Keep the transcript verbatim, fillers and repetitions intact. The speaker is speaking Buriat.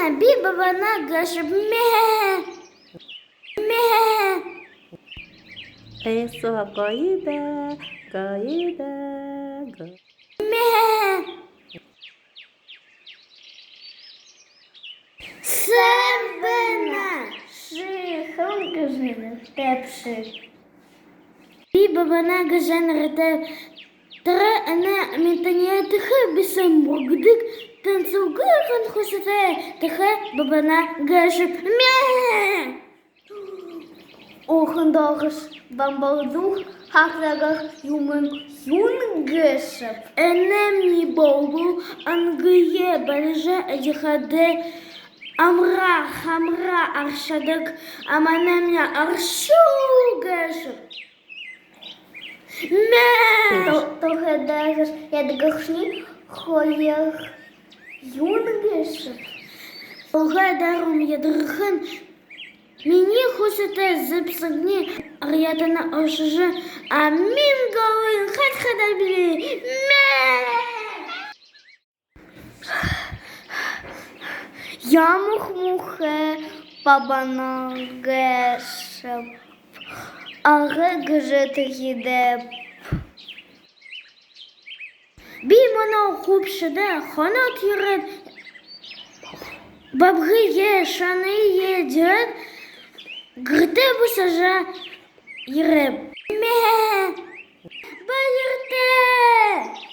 Би бабана гээшэб. Мээ. Мээ. Эсо, гоё даа, гоё даа, гоё. Мээ. Сайн байна. Ши хэн гэжэ нэрэтэйбши? Би бабана гэжэ нэрэтэйб. Тэрэ энэ амитаниие тэхэ бэшэ мүргэдэг, тэнсүүгүйхэн хүсэтэй тэхэ бабана гээшэб. Мээ. Уухан доогуур бамбалдуу хахадагша юумэн юун гээшэб? Энэмни болбол ангые барижа эдихэдээ амараа хамараа аршадаг аманаймни аршуу гээшэб. Мээ. То-, тохойдогор ядагшни хоёр юун гээшэб? Толгой дээрэ ядархан минии хүсэтэй зэбсэгни арьяатана ошожо, амин голынь хадхадаг бэлэй. Мээ. Ямар муухай бабана гээшэб. Ага гэжэ тиихэдээ би мүнөө хүбшэдэ хоноод ерээд, бабгые шананиие эдеэд, гэртээ бусажа ерээб. Мээ. Баяртай.